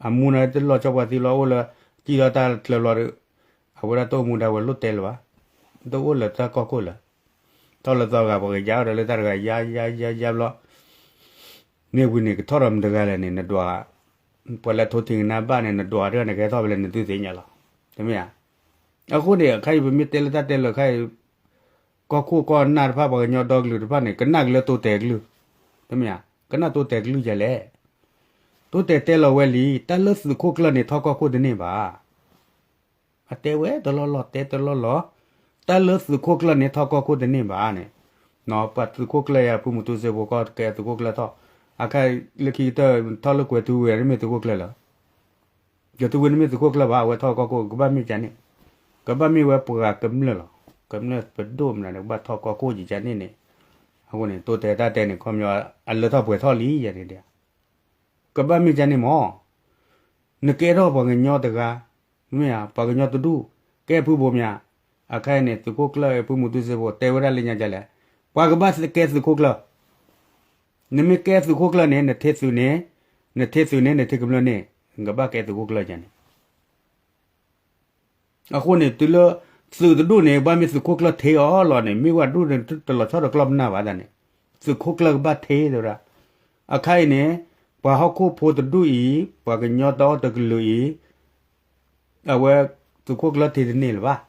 အမူန့ၣ် တလီၤဆီပှၤသံလီၤ အိၣ်လၢ ကံၣ်လီၤတၢ်ချၢဘျီဒီး အဝဲဒၣ်တအိၣ်မူဒါဝဲလိၣ်တဲလၢၤဘၣ်, တအိၣ်လၢတၢ်ကီၢ်ခိၣ်လၢၤ, ထီၣ်လၢသီဂၤ ပှၤကယါဒီးလၢတၢ်တဂၤ ယါယါယါယါဘျီ န့ၣ်ဝံၤန့ၣ် ကထီၣ်ဒီးမတၤတဂၤလဲၣ်န့ၣ် နဒွး, ပှၤလၢထိထံကနါဘၣ်န့ၣ် နဒွးတဂၤန့ၣ် ကဟဲထီၣ်ဖဲလဲၣ် နသုသ့ၣ်ညါလီၤ, တမ့ၢ်ဧါ. အဃိန့ၣ် ခဲအံၤပမ့ၢ်တဲလၢတၢ်တဲလၢခဲအံၤ ကီၢ်ခိၣ်ကီၢ်နၢ်တဖၣ် ပှၤကညီဒီကလုာ်တဖၣ်န့ၣ် ကနၣ်က့ၤလၢတိတဲာ်ကလုၢ်, တမ့ၢ်ဧါ, ကနၣ်တိတဲာ်ကလုၢ်ယၤလဲၣ်, တိတဲာ်တဲလီၤဝဲလံ တၢ်လၢသုးခိၣ်ကျၢၢ်န့ၣ် ထီၣ်ကီၢ်ခိၣ်တန့ၢ်ဘၣ် အတဲဝဲတလီၢ်လီၢ် တဲတလီၢ်လီၢ်, တၢ်လၢသုးခိၣ်ကျၢၢ်န့ၣ် ထီၣ်ကီၢ်ခိၣ်တန့ၢ်ဘၣ်န့ၣ်, ပှၤသုးခိၣ်ကျၢၢ်ယၤ ဖုမူတူစ့ဖိကီၢ်ကဲသုးခိၣ်ကျၢၢ်ထီၣ်, အခါလၢခံကတၢၢ် ထီၣ်လၢကွဲၤထူဝ့န့ၣ်မ့ၢ်သုးခိၣ်ကျၢၢ်လၢၤ, ကွဲၤထူဝ့န့ၣ်မ့ၢ်သုးခိၣ်ကျၢၢ်ဘၣ် အဝဲထီၣ်ကီၢ်ခိၣ် ကဘၣ်မ့ၢ်ကန့ၣ်, ကဘၣ်မ့ၢ်ဝဲပှၤကမျၢၢ်လီၤ, ကမျၢၢ်ပဒိၣ်မနုၤန့ၣ် ကဘၣ်ထီၣ်ကီၢ်ခိၣ်ယကန့ၣ်န့ၣ်, အဃိန့ၣ် တိတဲာ်တၢ်တဲန့ၣ် ခီပညီ အလၢထီၣ်ပှဲၤထီၣ်လံယၤန့ၣ် ကဘၣ်မ့ၢ်ကန့ၣ်မး, နကဲထီၣ်ပှၤကညီတဂၤ, မ့ၢ်ဧါ ပှၤကညီတဒူၣ်, ကဲဖုဘိမ့ၢ်ဧါ, အခါအံၤန့ၣ် သုးခိၣ်ကျၢၢ် ဖုမူတူစ့ဖိ တဲဝဲဒၣ်လၢညါကလဲၣ်, ပှၤကဘၣ်ကဲသုးခိၣ်ကျၢၢ်, နမ့ၢ်ကဲသုးခိၣ်ကျၢၢ်န့ၣ် နထံသုးန့ၣ်, နထံသုးန့ၣ် နထံကမျၢၢ်န့ၣ် နကဘၣ်ကဲသုးခိၣ်ကျၢၢ်ယၤန့ၣ် အဃိန့ၣ် တုၤလၢ သုးတဒူၣ်န့ၣ် ဘၣ်မ့ၢ်သုးခိၣ်ကျၢၢ်ထံအီၤလီၤန့ၣ် မ့ၢ်ဝဲဒူၣ်န့ၣ် တလီၤဆီဒီးကျီၢ်ပနၢ်ဘၣ်န့ၣ်, သုးခိၣ်ကျၢၢ်ကဘၣ်ထံတဲဝဲဒၣ်, အခါအံၤန့ၣ် ပှၤဟီၣ်ခိၣ်ဖိတဒူၣ်အံၤ ပှၤကညီတအီၣ်တကလုာ်အံၤ အဝဲ သုးခိၣ်ကျၢၢ်ထံတန့ၢ်လၢၤဘၣ်,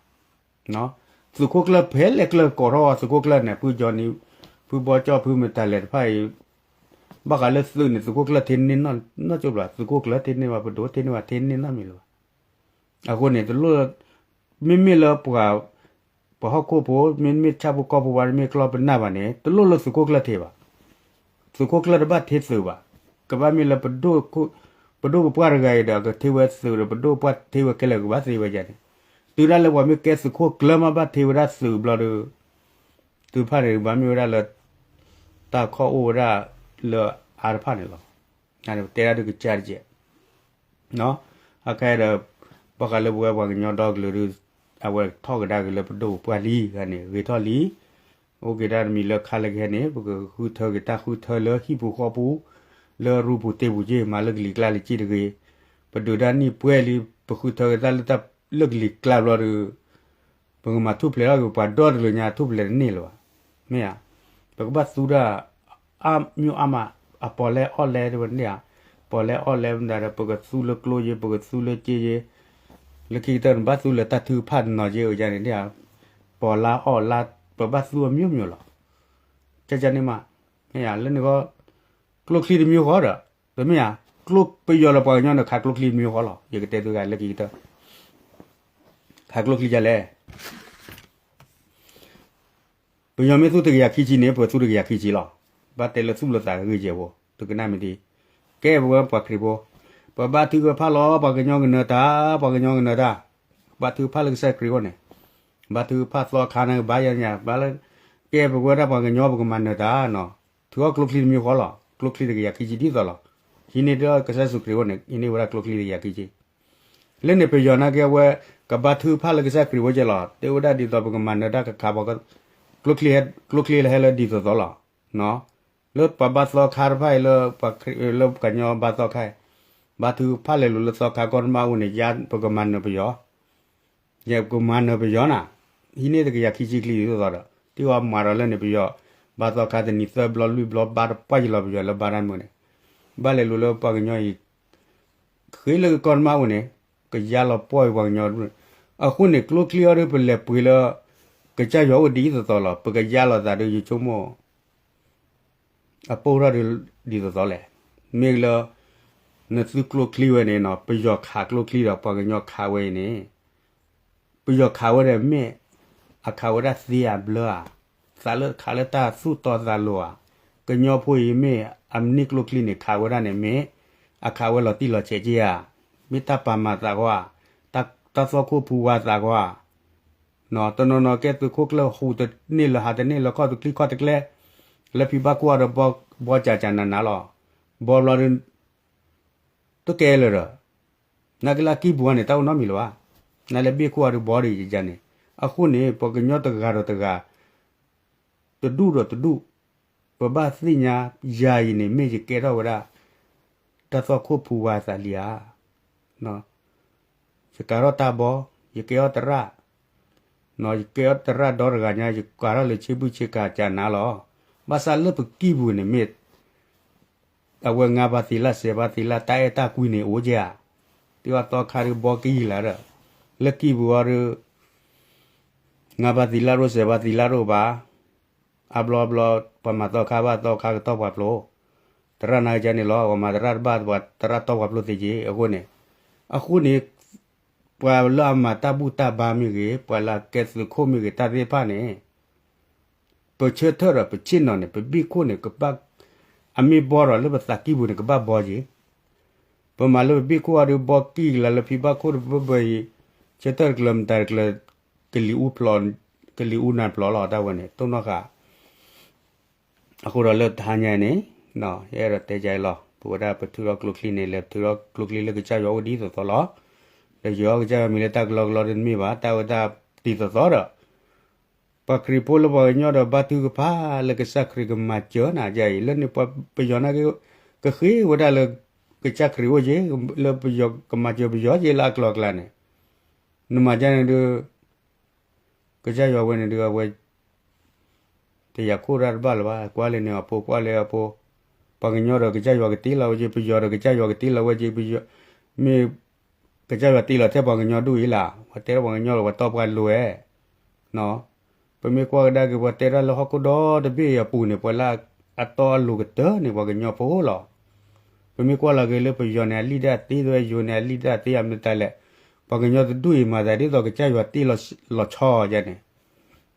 သုးခိၣ်ကျၢၢ်ဖဲလဲၣ်ကျၢၢ်ကိးထီၣ် သုးခိၣ်ကျၢၢ်န့ၣ် ဖုကၠီနံၤ ဖုဘီကၠီ ဖုမတၤလဲၣ်တဖၣ်အံၤ ဘၣ်ဃးလၢသုးန့ၣ် သုးခိၣ်ကျၢၢ်ထံန့ၢ်နီၢ်ကၠိဘၣ်, သုးခိၣ်ကျၢၢ်ထံန့ၢ်ဘၣ် ပဒိၣ်ထံန့ၢ်ဘၣ် ထံန့ၢ်နီတမံၤလၢၤဘၣ်. အဃိန့ၣ် တလိၣ် မ့မ့ၢ်လၢပှၤ ပှၤဟီၣ်ခိၣ်ဖိ မ့မ့ၢ်ဆၣ်ဖိကီၢ်ဖိဝဲ မ့ၢ်ကျီၢ်ပနၢ်ဘၣ်န့ၣ် တလိၣ်လၢသုးခိၣ်ကျၢၢ်ထံဘၣ်. သုးခိၣ်ကျၢၢ်တဘၣ်ထံသုးဘၣ်. ကဘၣ်မ့ၢ်လၢ ပဒိၣ်ပပှၢ်တဂၤအံၤဒီး ကထံဝဲသုးဒီး ပဒိၣ်ပှၢ်ထံဝဲခဲလၢာ် ကဘၣ်သ့ဝဲဒၣ်န့ၣ်, တုၤဒၣ်လၢပှၤမ့ၢ်ကဲသုးခိၣ်ကျၢၢ်မး ဘၣ်ထံဝဲဒၣ်သုးဘျီဒီး သုးတဖၣ်န့ၣ် ဘၣ်မ့ၢ်ဝဲဒၣ်လၢ တၢ်ခီၣ်အိၣ်ဝဲဒၣ်လၢအါတဖၣ်န့ၣ်လီၤ. တဲဒၣ်ဒုးကစၢ်တကဲး အခါဒီး ဘၣ်ဃးလၢပဝဲပှၤကညီဒီကလုာ်ဒီး အဝဲထီၣ်ကဒါက့ၤလၢပဒိၣ်ပပှၢ်လံ ဂၤန့ၣ် ဂ့ၤထီၣ်လံ. အိၣ်က့ၤတၢ်တမံၤလၢခါလၢကဟဲန့ၣ် ပကဃုထၢက့ၤတၢ်ဃုထၢလၢဟံၣ်ပူၤဃီပူၤ လၢရူပူၤတ့ပူၤက့ၤ မၤလၢကလံၤကျါလၢက့ၤတဂ့ၤ. ပဒုးတၢ်နံၣ်ပှဲၤလံ ပဃုထၢက့ၤတၢ်လၢတၢ်လၢကလံၤကျါဘျီဒီး ပကမၤထူၣ်ဖျဲးထီၣ်က့ၤ ပှၤဒီတကလုာ်ညါ ထူၣ်ဖျဲးတန့ၢ်လၢၤဘၣ်. မ့ၢ်ဧါ, ပကဘၣ်သူတၢ် အါမံၤအါမး အပီၣ်လဲၣ်အီၣ်လဲၣ်တဝဲန့ၣ်ဧါ, ပီၣ်လဲၣ်အီၣ်လဲၣ်မတၤဒီး ပကသူလၢကျိယ့ ပကသူလၢစ့ယ့, လၢခံကတၢၢ်န့ၣ် ဘၣ်သူလၢတၢ်ထုကဖၣ်တနီၤက့ၤအယါန့ၣ်န့ၣ်ဧါ, ပီၣ်လါအီၣ်လါ ပဘၣ်သူအမျိုးမျိုးလီၤ. ကန့ၣ်မး, မ့ၢ်ဧါ, လၢန့ၣ်ဃီ ကျိချံတမျိုးဃီဒီး တမ့ၢ်ဧါ, ကျိပယီၤလၢပှၤကညီန့ၣ် ခးကျိချံတမျိုးဃီလီၤ. ယကတဲသုဂၤလၢခံကတၢၢ် ခးကျိချံဒ်လဲၣ်. ပယီၤမ့ၢ်သူတကယၤခံဆံန့ၣ် ပသူတကယၤခံဆံလီၤ. ဘၣ်တဲလၢသူၣ်လၢသးဂ့ၤကဲဖိ သုကနၣ်မ့ၢ်တံၢ်, ကဲပဝဲပှၤခရံာ်ဖိ, ပဘၣ်ထုကဖၣ်လီၤ ပှၤကညီကနၢၤတၢ်, ပှၤကညီကနၢၤတၢ်, ဘၣ်ထုကဖၣ်လၢကစၢ်ခရံာ်ဖိန့ၣ်, ဘၣ်ထုကဖၣ်သီခါန့ၣ် ကဘၣ်ယၤညါ ဘၣ်လၢ ကဲပဝဲဒၣ်ပှၤကညီ ပကမၤနၢၤတၢ်နီၤ, ထုးအီၣ်ကျိချံတမျိုးဃီလီၤ. ကျိချံတကယၤခံဆံဒ်သိးလီၤ. ဟံးန့ၢ်ဒီးကစၢ်ယ့ၣ်ၡူးခရံာ်ဖိန့ၣ် ဟံးန့ၢ်ဝဲဒၣ်ကျိချံတကယၤခံဆံ လၢန့ၣ်ပယီၤနာ်က့အဝဲ ကဘၣ်ထုကဖၣ်လၢကစၢ်ခရံာ်ဖိကဲလီၤ. တဲဝဲဒၣ်ဒ်သိးပကမၤနၢၤတၢ်ကခးပှၤ ကျိချံလၢဟဲလၢဒ်သိးသိးလီၤ. လၢပှၤဘၣ်သီခါတဖၣ်အံၤလၢ လၢပှၤကညီဘၣ်သီခါအံၤ ဘၣ်ထုကဖၣ်လဲၤလိာ်လၢသီခါကီၢ်တမၣ်အအိၣ်န့ၣ် ယၤပကမၤနၢၤပယီၤ ယကမၤနၢၤပယီၤနၤ, ဟံးန့ၢ်တကယၤခံဆံချံဒ်သိးဒီး တံၢ်အီၤမၤဒီးလၢန့ၣ်ပယီၤ ဘါသီခါတနံၤသၢဘျီလွံၢ်ဘျီဘါတပှၢ်ယလီၤပယီၤလၢဘါတၢ်မုာ်န့ၣ်, ဘၣ်လဲၤလိၤလၢပှၤကညီအံၤ ဃ့လၢကီၢ်နမါအိၣ်န့ၣ်, ကယါလီၤပှီၢ်အံၤပှၤကညီ, အဃိန့ၣ် ကျိချံအီၤဒီးပလဲၤပှ့ၤလၢ ကစၢ်ယွၤအိၣ်ဒ်သိးသိးလီၤ. ပကယါလီၤသးဒီးယဆိကမိၣ် အပိၢ်ထီၣ်ဒ်သိးသိးလဲၣ်. မ့ၢ်လၢ နသုကျိချံဝဲန့ၣ်နီၤ, ပယီၤခးကျိချံဒီးပှၤကညီခးဝဲအံၤန့ၣ် ပယီၤခးဝဲဒီးမ့ၢ် အခးဝဲဒၣ်သ့ဧါဘျၢဧါ, သးလၢခးလၢတၢ်သူၣ်တီသးလိၤဧါ, ကညီဖိအံၤမ့ၢ်အမနုၤကျိချံန့ၣ် ခးဝဲဒၣ်န့ၣ်မ့ၢ် အခးဝဲလီၤတံၢ်လီၤဆဲးက့ဧါ, မ့ၢ်တၢ်ပာ်မၤသးဂီၢ်ဧါ, တၢ်သီခိၣ်ဖူဝါသးဂီၢ်ဧါ, တနီၤနီၤကဲသုးခိၣ်ကျၢၢ်ဟူးတန့ၢ်လၢၤဟးတန့ၢ်လၢၤခီၣ်တချံခီၣ်တကျဲ, လၢဖံဘၣ်ခိၣ်အီၤဒီးဘီကၠးကၠးနးနးလီၤ, ဘီဘျီဒီး တကဲလၢၤဒီး နာ်က့လၢအကံၢ်ပူၤအီၤန့ၣ် တၢ်အိၣ်နီတမံၤလၢၤဘၣ်, နလဲၤဘ့ၣ်ခိၣ်အီၤဒီးဘီဒ်ယယၤန့ၣ်, အဃိန့ၣ် ပှၤကညီတဂၤဒီးတဂၤ တဒူၣ်ဒီးတဒူၣ်, ပဘၣ်သ့ၣ်ညါ ယၤအံၤန့ၣ် မ့ၢ်ယကဲထီၣ်ဝဲဒၣ် တၢ်သီခိၣ်ဖူဝါသးလံဧါ ယကၤထီၣ်တၢ်ဘီ, ယကဲထီၣ်သရၣ်, ယကဲထီၣ်သရၣ်ဒီတဂၤညါ ယကၤထီၣ်လၢဆ့ဘုၣ်ဆ့ကၤကနၤလီၤ. ဘၣ်ဆၣ်လၢပကံၢ်ပူၤန့ၣ်မ့ၢ် အဝဲငါးပါးသီလ, ဆယ်ပါးသီလ, တၢ်အဲၣ်တၢ်ကွံန့ၣ်အိၣ်ကဲဧါ, တ့ၢ်အီၤသီခါဒီးဘီကံၢ်လၢၤဒီး, လၢကံၢ်ပူၤအီၤဒီး ငါးပါးသီလရိၣ်, ဆယ်ပါးသီလရိၣ်ဘၣ်, အါဘျီဘျီ ပှၤမၤသီခါဘၣ်သီခါကတီၢ်ပှၤဖျိ, သရၣ်နာ်က့န့ၣ်လီၤ, ပှၤမၤသရၣ်တဘၣ် သရၣ်တီၢ်ပှၤဖျိသ့က့, အဃိန့ၣ်, အဃိန့ၣ်, ပှၤလၢအမၤတၢ်ဘူၣ်တၢ်ဘါမ့ၢ်ဂ့ၤ, ပှၤလၢအကဲသုးခိၣ်မ့ၢ်ဂ့ၤ, တၢ်သ့ၣ်တဖၣ်န့ၣ် ပဆၢထၢၣ်ဒီးပဆ့ၣ်နီၤန့ၣ် ပဘ့ၣ်ခိၣ်န့ၣ် ကဘၣ်, အမ့ၢ်ဘီဒီးလၢပသးကံၢ်ပူၤန့ၣ် ကဘၣ်ဘီက့ၤ, ပမၤလၢပဘ့ၣ်ခိၣ်အီၤဒီးဘီကံၢ်ကလၤလၢဖံဘၣ်ခိၣ်တဘၢဘၢအံၤ, ဆၢထၢၣ်တကျၢၤမတၤတကျၢၤ, ကလံၤအူဖျိ, ကလံၤအူနၤဖျိလီၤ တၢ်ဝဲန့ၣ် တိၢ်နီၣ်ဃာ် အဃိဒီးလၢတဟါညါအံၤန့ၣ်, ယအဲၣ်ဒိးတဲယၤအံၤလီၤ, ပဝဲဒၣ်ပထုးထီၣ်ကျိချံန့ၣ် လဲၤထုးထီၣ်ကျိချံလၢကစၢ်ယွၤအိၣ်ဒ်သိးသိးလီၤ. ဒီးယီၤကစၢ်ယွၤမံၤလၢတၢ်ကလီကလီတမ့ၢ်ဘၣ်, တၢ်ဝဲဒၣ်ဒ်သိးသိးဒီး ပှၤခရံာ်ဖိလၢပှၤကညီဒီးဘါထုကဖၣ်လၢကစၢ်ခရံာ်ကမၤစၢၤနၤယၤအံၤ, လၢန့ၣ်ပှၤပယီၤနာ်က့ ကဃ့ဝဲဒၣ်လၢ ကစၢ်ခရံာ်အိၣ်က့, လၢပယီၤကမၤစၢၤပယီၤက့လၢအကျိၤအကျဲန့ၣ်, နမၤဒ်န့ၣ်ဒုး ကစၢ်ယွၤဝဲန့ၣ်ဒုးအဝဲ တယာ်ခိၣ်တၢ်တဘၣ်လၢၤဘၣ်, ကွၢ်လၢန့ၣ်အဖိ ကွၢ်လၢအဖိ, ပှၤကညီဒီးကစၢ်ယွၤကတ့လီၤဝဲက့, ပယီၤဒီးကစၢ်ယွၤကတ့လီၤဝဲက့, ပယီၤ, မ့ၢ် ကစၢ်ယွၤတ့လီၤထဲပှၤကညီဒူၣ်အံၤလီၤ, ပှၤတဲထီၣ်ပှၤကညီလီၤ ပှၤတီပှၤလိၤဝဲ ပမ့ၢ်ကွၢ်ကဒါက့ၤ ပှၤတဲတၢ်လၢဟီၣ်ခိၣ်ဒီတဘ့ၣ်အပူၤန့ၣ် ပှၤလၢအတီအလိၤကတၢၢ်န့ၣ် ပှၤကညီဖိလီၤ. ပမ့ၢ်ကွၢ်လီၤက့ၤလၢပယီၤန့ၣ် အလံၣ်တၢ်သ့ သဝဲယိၤန့ၣ် အလံၣ်တၢ်သ့ အမနုၤတၢ်လဲၣ်, ပှၤကညီတဒူၣ်အံၤမၤသးဒ်သိးကစၢ်ယွၤတ့လီၤဆီယၤန့ၣ်,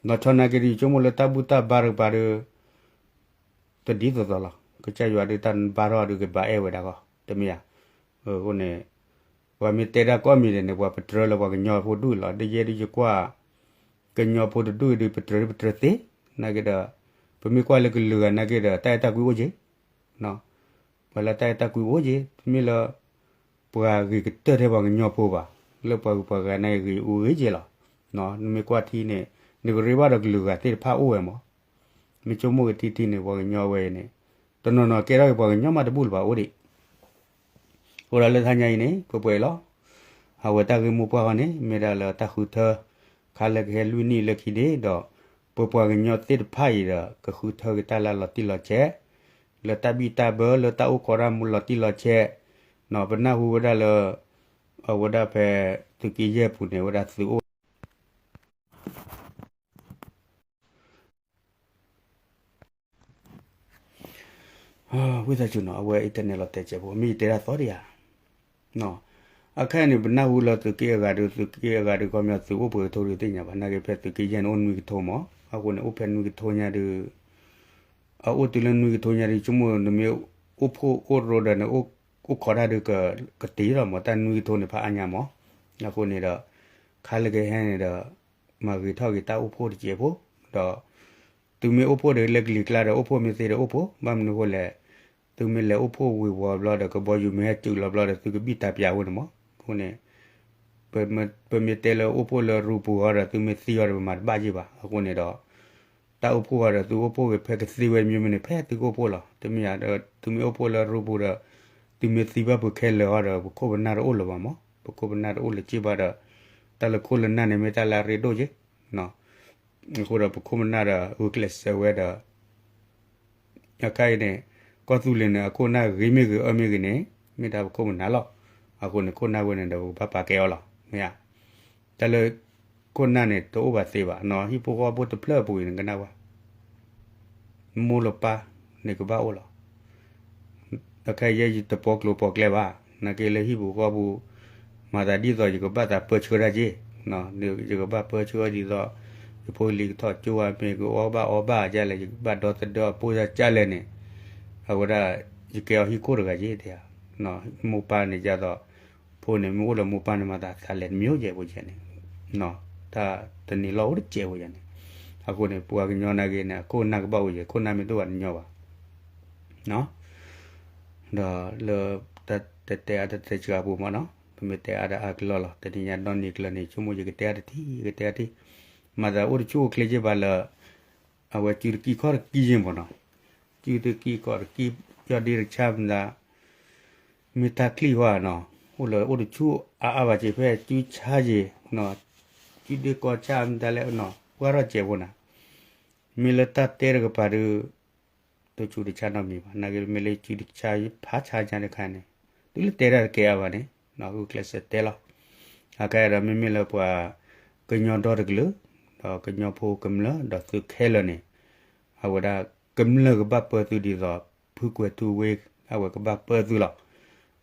လီၤဆီနာ်က့ဒီး ယဆိကမိၣ်လၢတၢ်ဘူၣ်တၢ်ဘါတကပၤဒီး တဒ်သိးသိးလီၤ. ကစၢ်ယွၤဒုးတၢ်ဘါထီၣ်ဒုးကဘၣ်အဲၣ်ဝဲဒၣ်ဂီၢ် တမ့ၢ်ဧါ. အဃိန့ၣ် ပှၤမ့ၢ်တဲဒၣ်ကိးမံၤဒဲးန့ၣ် ပှၤပတြၢၤလၢပှၤကညီဖိဒူၣ်လီၤ. ဒီးယဲဒုးယကွၢ် ကညီဖိတဒူၣ်အံၤဒုး ပတြၢၤဒုးပတြၢၤသ့, နာ်က့ဒီး ပမ့ၢ်ကွၢ်လၢကလုာ်ဂၤနာ်က့ဒီး တၢ်အဲၣ်တၢ်ကွံအိၣ်က့ ပှၤလၢတၢ်အဲၣ်တၢ်ကွံအိၣ်က့ တမ့ၢ်လၢ ပှၤဂ့ၤကတၢၢ်ထဲပှၤကညီဖိဘၣ်, လၢပှၤဂုၤပှၤဂၤန့ၣ်ဂ့ၤအိၣ်ဂ့ၤက့လီၤ. နမ့ၢ်ကွၢ်ထံန့ၣ် နကရ့ဘၣ်ဒီးကလုာ်ဂၤသ့ၣ်တဖၣ်အိၣ်ဝဲမး, မ့ၢ်ဆိကမိၣ်က့ၤထံထံန့ၣ် ပှၤကညီဝဲအံၤန့ၣ် တနီၤနီၤကဲထီၣ်က့ၤပှၤကညီမးတဘူၣ်လၢၤဘၣ်အိၣ်ဒံး အဃိဒီးလၢတဟါညါအံၤန့ၣ် ပှဲၤပှဲၤအံၤလီၤ. အဝဲတၢ်ဂ့ၢ်မိၢ်ပှၢ်ဃီန့ၣ် မ့ၢ်ဒၣ်လၢတၢ်ဃုထၢ ခါလၢကဟဲလွံၢ်နံၣ်လၢခံန့ၣ်ဒီး ပပှၤကညီသ့ၣ်တဖၣ်အံၤဒီး ကဃုထၢက့ၤတၢ်လၢလီၤတံၢ်လီၤဆဲး လၢတၢ်ဘံၣ်တၢ်ဘၢ လၢတၢ်အိၣ်ခိးတၢ်မူလီၤတံၢ်လီၤဆဲး, ပနၢ်ဟူဝဲဒၣ်လၢ အဝဲဒၣ်ဖဲသုးက့ယဲၢ်ပူၤန့ၣ် ဝဲဒၣ်သုးအိၣ် ဝံသးစူၤနီၤ အဝဲအံၤတန့ၣ်လီၤတဲာ်ကဲးဖိ မ့ၢ်ယတဲဒၣ်သီဒံးဧါ. အခါအံၤန့ၣ် ပနၢ်ဟူလၢသုးက့အဂၤဒီး သုးက့အဂၤဒီး ခီပညီသုးအိၣ်ပှဲၤကထိဒီးသ့ၣ်ညါဘၣ် နာ်က့ဖဲသုးက့ယဲၢ်န့ၣ် အိၣ်နွံကထိမး, အဃိန့ၣ် အိၣ်ဖဲနွံကထိညါဒီး အအိၣ်တုၤလၢနွံကထိညါဒီး ဆိကမိၣ်နမ့ၢ်အိၣ်ဖှိၣ်အိၣ်ရိဒီးန့ၣ် အိၣ်ခိးတၢ်ဒီးကတ့လီၤမး တၢ်နွံကထိန့ၣ်ဖးအါညါမး, အဃိန့ၣ်ဒီး ခါလၢကဟဲန့ၣ်ဒီး မၤဂ့ၤထီၣ်က့ၤတၢ်အိၣ်ဖှိၣ်တကဲးဖိ, ဒီး သုမ့ၢ်အိၣ်ဖှိၣ်ဒီးလၢကလံၤကျါဒီးအိၣ်ဖှိၣ် မ့ၢ်သ့ဒီးအိၣ်ဖှိၣ် ဘၣ်မနုၤအဃိလဲၣ်, သုမ့ၢ်လဲၤအိၣ်ဖှိၣ်ဝ့ၤဝီၤဘျီဒီး ကဘီယူၤမ့ၢ်ဟဲတုၤလီၤဘျီဒီး သုကဘံၣ်တၢ်ပၠးဝဲန့ၣ်မး, အဃိန့ၣ် ပမ့ၢ်တဲလၢအိၣ်ဖှိၣ်လၢရူပူၤဃီဒီး သုမ့ၢ်သံဃီဒီး ပမၤတဘၣ်ယ့ၢ်ဘၣ်, အဃိန့ၣ်ဒီး တၢ်အိၣ်ဖှိၣ်ဃီဒီး သုအိၣ်ဖှိၣ်ဂ့ၤဖဲကသ့ဝဲမ့ၢ်မ့ၢ်န့ၣ် ဖဲသုကအိၣ်ဖှိၣ်လီၤ, တမ့ၢ်ယၤဒီး သုမ့ၢ်အိၣ်ဖှိၣ်လၢရူပူၤဒီး သုမ့ၢ်သံဘၣ်ပူၤခဲလၢာ်ဃီဒီး ပခိၣ်ပနၢ်တအိၣ်လၢၤဘၣ်မး, ပခိၣ်ပနၢ်တအိၣ်လၢၤက့ဘၣ်ဒီး တၢ်လၢခိၣ်လၢနၢ်န့ၣ် မ့ၢ်တၢ်လၢအရ့ဒိၣ်က့ အဃိဒီးပခိၣ်ပနၢ်ဒီး ဂုာ်ကျဲးစၢးဝဲဒီး အခါအံၤန့ၣ် ကီၢ်သူလ့ၤန့ၣ် အခိၣ်အနၢ်ဂ့ၤမ့ၢ်ဂ့ၤအၢမ့ၢ်ဂ့ၤန့ၣ် မ့ၢ်တၢ်ပခိၣ်ပနၢ်လီၤ. အဃိန့ၣ် ခိၣ်နၢ်ဝဲန့ၣ်ဒီး ပကဘၣ်ပာ်ကဲအီၤလီၤ. မ့ၢ်ဧါ. တၢ်လၢ ခိၣ်နၢ်န့ၣ် တအိၣ်ဘၣ်သ့ဘၣ်နီၤ, ဟံၣ်ဖိဃီဖိတဖျၢၣ်အပူၤအံၤန့ၣ် ကနၣ်ဝဲ မိၢ်လီၤပၢ်န့ၣ်ကဘၣ်အိၣ်လီၤ. အခါယဲယတပိာ်ကျိၤပိာ်ကျဲဘၣ်, နာ်က့လၢဟံၣ်ပူၤဃီပူၤ မၤသးဒ်သိးယကဘၣ်သးပၢဆှၢတၢ်က့, ယကဘၣ်ပၢဆှၢဒ်သိး ယဖိလံၤကထီၣ်ကၠိဝဲမ့ၢ် ကအိၣ်ဘၣ်အီဘၣ်ဒ်လဲၣ်, ယကဘၣ်ဒီသဒၢအီၤဖိစၢ်ကၢ်လဲၣ်န့ၣ်, အဝဲဒၣ် ယကဲအီၤဟံၣ်ခိၣ်တဂၤက့, မိၢ်ပၢ်န့ၣ်ဒ်သိး ဖိန့ၣ်မ့ၢ်အိၣ်ဒီးမိၢ်ပၢ်န့ၣ် မၤသးသးလဲၤတမံၤယဲၢ်ဖိယဲၢ်န့ၣ်, တၢ်တန့ၢ်လီၢ်အိၣ်တစဲးဖိယဲၢ်န့ၣ်, အဃိန့ၣ် ပှၤကညီနာ်က့န့ၣ် အခိၣ်အနၢ်ကဘၣ်အိၣ်ယဲၢ်, ခိၣ်နၢ်မ့ၢ်တအိၣ်ဘၣ်တညီဘၣ် ဒီးလၢ တၢ်တဲအါတၢ်တဲစှၤပူၤမ့ၢ်နီၤ, ပမ့ၢ်တဲအါဒီးအါကလီလီၤ, တနံၤညါဒီနံၤကျၢၤန့ၣ် ဆိကမိၣ်ယကတဲအါတထံၣ် ယကတဲအါထံၣ်, မၤသးအိၣ်တဆူၣ်အိၣ်ချ့က့ဘၣ်လၢ အဝဲစုတကံၢ်ခီၣ်တကံၢ်ယ့ၢ်မ့ၢ်နီၤ, စုတကံၢ်ခီၣ်တကံၢ် ယီၢ်ဒ့တဆၣ်မတၤ မ့ၢ်တၢ်ချံၣ်ဟီနီၤ, အိၣ်လၢအိၣ်တဆူၣ်အါအါဘၣ်က့ၤဖဲစုဆါယ့ၢ်, စုဒ့ကီၢ်ဆၣ်မတၤလဲၣ်နီၤ ပှၢ်ထီၣ်စဲးဖိနၤ, မ့ၢ်လၢတၢ်တဲတကပၤဒီး တဆူၣ်တဆါနီတမံၤဘၣ်, နာ်က့မ့ၢ်လၢစုတဆါဖးဆါညါတခါန့ၣ် တုၤလၢတဲတၢ်တကဲအါဘၣ်န့ၣ် ဂုာ်ကျဲးစၢးတဲလီၤ, အကဲဒီးမ့မ့ၢ်လၢပှၤ ကညီဒီတကလုာ် ဒီးကညီဖိကမျၢၢ်ဒီးသုးခဲလၢာ်န့ၣ် အဝဲဒၣ်ကမျၢၢ်ကဘၣ်ပၢသုဒ်သိး ဖုကွဲၤထူဝ့ အဝဲကဘၣ်ပၢသုလီၤ.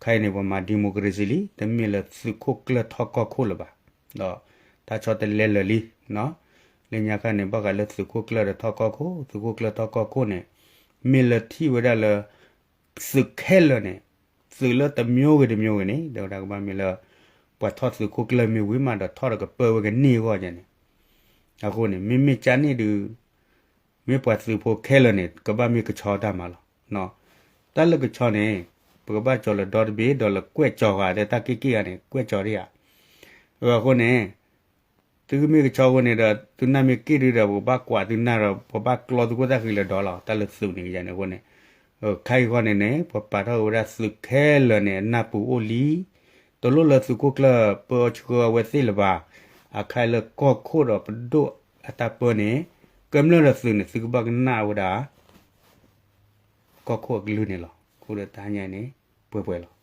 ခဲအံၤန့ၣ် ပှၤမၤ democracy လံ တမ့ၢ်လၢသုးခိၣ်ကျၢၢ်ထီၣ်ကီၢ်ခိၣ်လၢၤဘၣ်, ဒီးတၢ်ဆီတလဲလၢာ်လံ, လၢညါခါန့ၣ် ဘၣ်ဃးလၢသုးခိၣ်ကျၢၢ်ဒီးထီၣ်ကီၢ်ခိၣ် သုးခိၣ်ကျၢၢ်ထီၣ်ကီၢ်ခိၣ်န့ၣ် မ့ၢ်လၢထံၣ်ဝဲဒၣ်လၢ သုးခဲလၢာ်န့ၣ် သုးလၢတမျိုးဂ့ၤတမျိုးဂ့ၤန့ၣ် ဒီးဝဲဒၣ်ကဘၣ်မ့ၢ်လၢ ပှၤထီၣ်သုးခိၣ်ကျၢၢ်မ့ၢ်ဝံၤမးဒီးထီၣ်ဒီးကပၢဝဲကန့ၢ်အဂီၢ်န့ၣ်, အဃိန့ၣ် မ့မ့ၢ်ကန့ၣ်ဒုး မ့ၢ်ပှၤသုးဖိခဲလၢာ်န့ၣ် ကဘၣ်မ့ၢ်ကဆီတၢ်မၤလီၤ. တၢ်လၢကဆီန့ၣ် ပကဘၣ်ကၠီၤလၢဒီတဘ့ၣ် ဒီးလၢကွဲးကၠီၤဃာ်ဒီးတၢ်က့ၢ်က့ၢ်ဂၤန့ၣ် ကွဲးကၠီၤဒံးဧါ. အဃိန့ၣ် သုမ့ၢ်ကဆီအဃိန့ၣ်ဒီး သုနၢ်မ့ၢ်က့ၢ်ဒုးဒီး ပကဘၣ်ကွၢ်သုနၢ်ဒီး ပဘၣ်ကျီသုခိၣ်သၣ်ဃံလၢာ်ဒီးလီၤ. တၢ်လၢသုးန့ၣ်ယၤန့ၣ်အဃိန့ၣ် ခဲအံၤဃီန့ၣ်န့ၣ် ပှၤပာ်ထီၣ်က့ၤဝဲဒၣ်သုးခဲလၢာ်န့ၣ် အနၢ်ပူၤအိၣ်လံ, တလိၣ်လၢသုးခိၣ်ကျၢၢ်ပၢအီၤဆှၢအဝဲသ့ၣ်လၢၤဘၣ်. အခါလၢကီၢ်ခိၣ်ဒီးပဒိၣ်အတၢ်ပၢန့ၣ် ကမျၢၢ်ဒီးသုးန့ၣ် သုကဘၣ်ကနၣ်ဝဲဒၣ် ကီၢ်ခိၣ်အကလုၢ်န့ၣ်လီၤ. အဃိဒီးတဟါညါန့ၣ် ပှဲၤပှဲၤလီၤ.